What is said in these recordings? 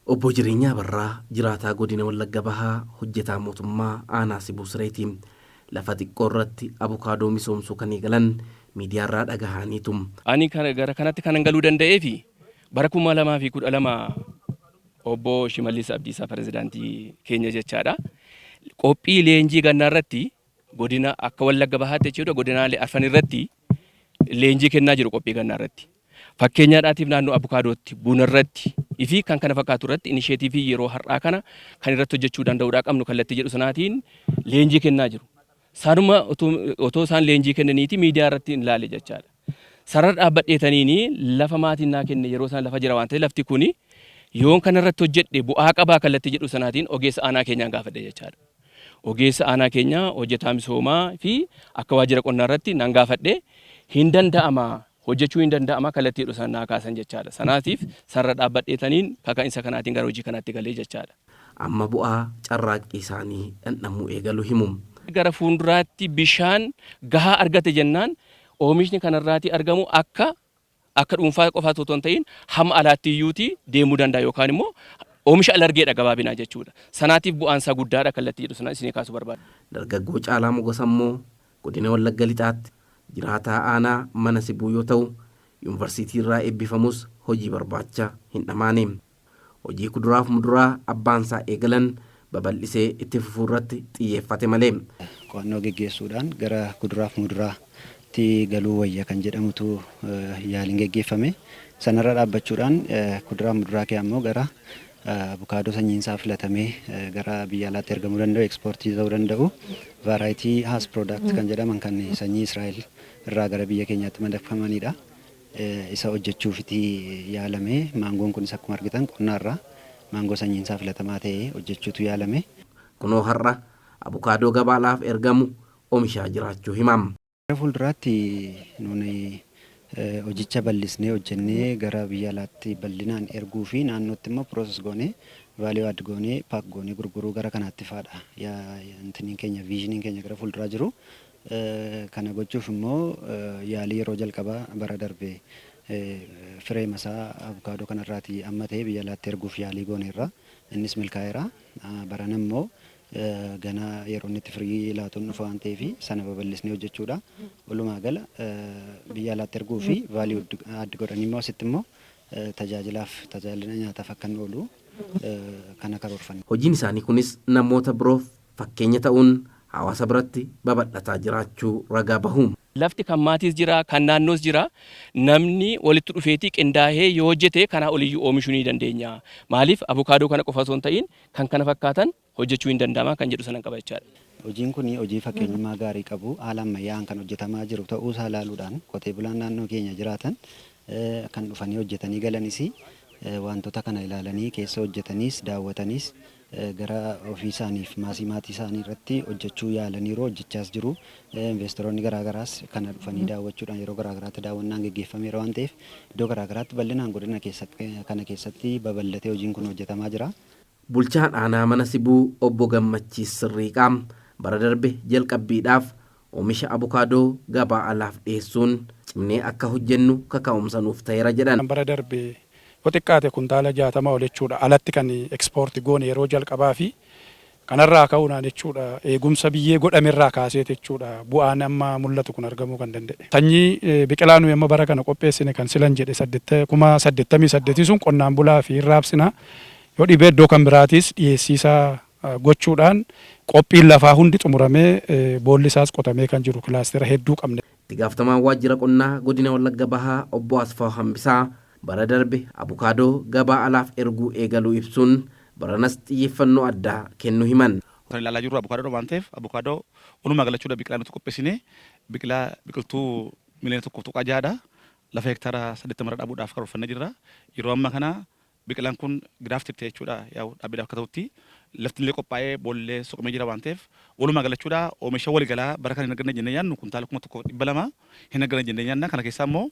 Obbo Jireenyaa Abarraa jiraataa Godina Wallagga Bahaa hojjetaa mootummaa Aanaa Sibuu Sireeti. Lafa xiqqoo irratti abukaadoo misoomsuu kan eegalan miidiyaarraa dhagahaaniitu. Ani gara kanatti kanan galuu danda'eefi bara 2012 Obbo Shimallis Abdiisaa pirezidaantii keenya jechaadha. Qophii leenjii gannaa irratti godina akka Wallagga Bahaatti jechuudha, godinaalee arfan irratti leenjii kennaa jiru qophii gannaa irratti. Fakkeenyaadhaatiif naannoo abukaadootti, buna irratti fi kan kana fakkaatu irratti inisheetiivii yeroo har'aa kana kan irratti hojjechuu danda'uudhaa qabnu kallattii jedhu sanaatiin leenjii kennaa jiru. Sanuma otoo isaan leenjii kennaniiti miidiyaa irratti hin ilaale jechaadha. Sarara dhaabbadheetaniini lafa maatiin naa kenne yeroo sana lafa jira waan ta'eef, lafti kuni yoon kana irratti hojjedhe bu'aa qabaa kallattii jedhu sanaatiin ogeessa aanaa keenyaan gaafadhe jechaadha. Ogeessa aanaa keenyaa, hojjetaa misoomaa fi akka waajjira qonnaa irratti nan gaafadhe, hin danda'ama, hojjechuu hin danda'ama kallattii jedhu sana naa kaasan jechaadha. Sanaatiif sarara dhaabbadheetaniin kaka'insa kanaatiin gara hojii kanaatti galee jechaadha. Amma bu'aa carraaqqii isaanii dhandhamuu eegalu himu. Gara fuulduraatti bishaan gahaa argate jennaan oomishni kanarraatii argamu akka dhuunfaa qofaatti otoo hin ta'in hamma alaatti iyyuuti deemuu danda'a yookaan immoo oomisha alargeedha gabaabinaa jechuudha. Sanaatiif bu'aan isaa guddaadha kallattii jedhu sana isinii kaasuu barbaada. Dargaggoo Caalaa Mogas ammoo Godina Wallagga Lixaatti jiraataa aanaa Mana Sibuu yoo ta'u, yuunvarsiitiirraa eebbifamus hojii barbaacha hin dhamaane. Hojii kuduraaf muduraa abbaansaa eegalan babal'isee itti fufuurratti xiyyeeffate malee. Qo'annoo geggeessuudhaan gara kuduraaf muduraatti galuu wayya kan jedhamutu yaaliin geggeeffame. Sanarra dhaabbachuudhaan kuduraaf muduraa kee ammoo gara abukaadoo sanyiinsaa filatamee gara biyya alaatti ergamuu danda'u, ekspoortii ta'uu danda'u, vaaraayitii Haas Product kan jedhaman kan sanyii Israa'el irraa gara biyya keenyaatti madaqfamanidha. Isa hojjechuufiti yaalame. Maangoon kunis akkuma argitan qonnaarraa maangoo sanyiinsaa filatamaa ta'e hojjechuutu yaalame. Kunoo har'a abukaadoo gabaadhaaf ergamu omishaa jiraachuu hima. Gara fuulduraatti nuuni hojicha bal'isnee hojjennee gara biyya alaatti bal'inaan erguu fi naannootti immoo process goonee, value add goonee, pack goonee gurguruu gara kanaatti faadha. Intiniin keenya, viizhiniin keenya gara fuulduraa jiru. Kana gochuuf immoo yaalii yeroo jalqabaa bara darbe firee masaa abukaadoo kanarraatii amma ta'e biyya alaatti erguuf yaalii gooneerra. Innis milkaa'eera. Barana immoo ganaa yeroo inni itti firii laatuun dhufa waan ta'eef sana babal'isnee hojjechuudha. Walumaa gala biyya alaatti erguu fi value add godhanii immoo asitti immoo tajaajilaaf, tajaajila nyaataaf akka inni oolu kana karoorfanne. Hojiin isaanii kunis namoota biroof fakkeenya ta'uun hawaasa biratti babal'ataa jiraachuu ragaa bahu. Lafti kan maatiis jira, kan naannoos jira. Namni walitti dhufeetii qindaahee yoo hojjete kanaa oliyyuu oomishuu ni dandeenya. Maaliif, abukaadoo kana qofa osoo hin ta'iin kan kana fakkaatan hojjechuu hin danda'ama kan jedhu sanan qaba jechaadha. Hojiin kun hojii fakkeenyummaa gaarii qabu, haala ammayyaa'aan kan hojjetamaa jiru ta'uusaa ilaaluudhaan qotee bulaan naannoo keenya jiraatan kan dhufanii hojjetanii galanis wantoota kana ilaalanii keessa hojjetaniis daawwataniis gara ofii isaaniif maasii maatii isaanii irratti hojjechuu yaalaniiru, hojjechaas jiru. Investoroonni garaagaraas kana dhufanii daawwachuudhaan yeroo garaagaraatti daawwannaan geggeeffameera waan ta'eef iddoo garaagaraatti bal'inaan godina kana keessatti babal'atee hojiin kun hojjetamaa jira. Bulchaan Aanaa Mana Sibuu Obbo Gammachiis Sirriiqaa bara darbe jalqabbiidhaaf oomisha abukaadoo gabaa alaaf dhiyeessuun cimnee akka hojjennu kaka'umsa nuuf ta'eera jedhan. Bara darbe yoo xiqqaate kuntaala 60 ol jechuudha alatti kan ekspoorti goone yeroo jalqabaa fi kanarraa ka'uudhaan jechuudha, eegumsa biyyee godhamerraa kaaseet jechuudha bu'aan amma mul'atu kun argamuu kan danda'e. Sanyii biqilaa nuyi amma bara kana qopheessine kan silan jedhe 88,000 sun qonnaan bulaa fi raabsina, yoo dhibee iddoo kan biraatiis dhiyeessiisaa gochuudhaan qophiin lafaa hundi xumuramee boolli isaas qotamee kan jiru kilaastera hedduu qabne. Itti gaafatamaan waajjira qonnaa godina Wallagga Bahaa Obbo Asfaaw Hambisaa bara darbe abukaadoo gabaa alaaf erguu eegaluu ibsuun baranas xiyyeeffannoo addaa kennuu himan. Kan ilaalaa jirru abukaadoo waan ta'eef, abukaadoo walumaa galachuudha biqilaa nuti qopheessine biqilaa biqiltuu miliyoona 1.6dha. Lafa hektaara 80 irra dhaabuudhaaf karoorfannee jirra. Yeroo ammaa kana biqilaan kun grafted ta'e jechuudha, yaa'u dhaabbiidhaaf akka ta'utti lafti illee qophaa'ee boollee soqamee jira waan ta'eef, walumaa galachuudha oomisha waliigalaa bara kana hin arganne jennee yaadnu kuntaala 1,200 hin arganne jennee yaadna. Kana keessaa immoo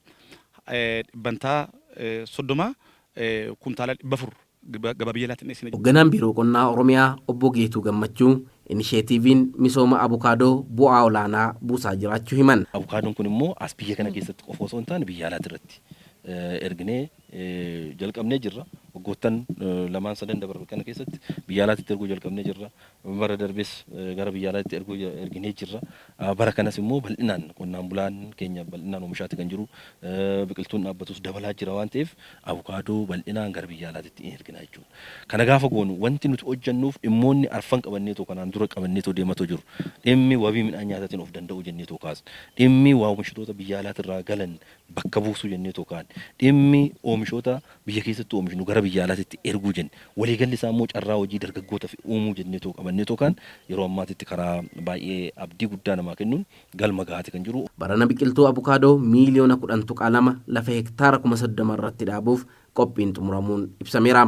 30% kuntaala 400 gabaa biyya alaatti dhiyeessina. Hogganaan Biiroo Qonnaa Oromiyaa Obbo Geetuu Gammachuu inisheetiiviin misooma abukaadoo bu'aa olaanaa buusaa jiraachuu himan. Abukaadoon kun immoo as biyya kana keessatti qofa osoo hin taane biyya alaatti irratti erginee jalqabnee jirra. Waggoota Waggoottan lamaan sadan dabarre kana keessatti biyya alaatti erguu jalqabnee jirra. Bara darbes gara biyya alaatti erguu erginee jirra. Bara kanas immoo bal'inaan qonnaan bulaan keenya bal'inaan oomishaati kan jiru. Biqiltuun dhaabbatus dabalaa jira waan ta'eef abukaadoo bal'inaan gara biyya alaatti ergina jechuudha. Kana gaafa goonu wanti nuti hojjennuuf dhimmoonni arfan qabanneetoo kanaan dura qabanneetoo deematoo jiru. Dhimmi wabii midhaan nyaataatiin of danda'uu jenneetoo kaasne. Dhimmi waa oomishtoota biyya alaatirraa galan bakka buusuu jenneetoo kaane. Dhimmi oomishoota biyya keessatti oomishnu gara biyya alaatitti erguu jenne. Waliigalli isaa immoo carraa hojii dargaggootaaf uumuu jenneetoo qabanneetoo kaan yeroo ammaatitti karaa baay'ee abdii guddaa namaa kennuun galma gahaati kan jiru. Barana biqiltuu abukaadoo miiliyoona 10.2 lafa hektaara 30,000 irratti dhaabuuf qophiin xumuramuun ibsameera.